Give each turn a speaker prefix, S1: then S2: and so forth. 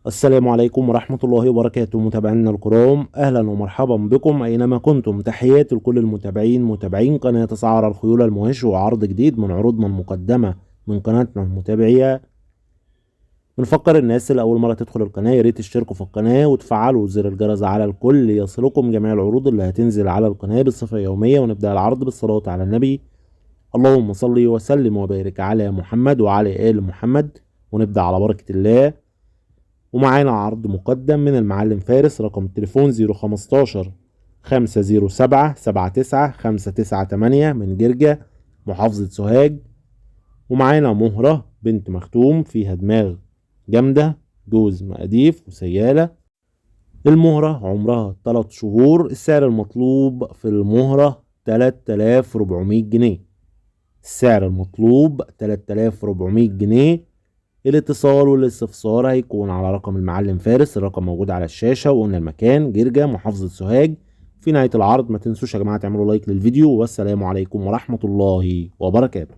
S1: السلام عليكم ورحمة الله وبركاته متابعينا الكرام، أهلا ومرحبا بكم أينما كنتم. تحياتي لكل المتابعين متابعين قناة أسعار الخيول المواشي، وعرض جديد من عروضنا المقدمة من قناتنا المتابعية. بنفكر الناس اللي أول مرة تدخل القناة يا ريت تشتركوا في القناة وتفعلوا زر الجرس على الكل ليصلكم جميع العروض اللي هتنزل على القناة بصفة يومية. ونبدأ العرض بالصلاة على النبي، اللهم صل وسلم وبارك على محمد وعلى آل محمد. ونبدأ على بركة الله. ومعانا عرض مقدم من المعلم فارس، رقم التليفون 015 507 79 598 من جرجة محافظة سوهاج. ومعانا مهرة بنت مختوم فيها دماغ جامدة، جوز مقاديف وسيالة. المهرة عمرها 3 شهور. السعر المطلوب في المهرة 3400 جنيه. السعر المطلوب 3400 جنيه. الاتصال والاستفسار هيكون على رقم المعلم فارس، الرقم موجود على الشاشة، وقلنا المكان جرجة محافظة سوهاج. في نهاية العرض ما تنسوش يا جماعة تعملوا لايك للفيديو، والسلام عليكم ورحمة الله وبركاته.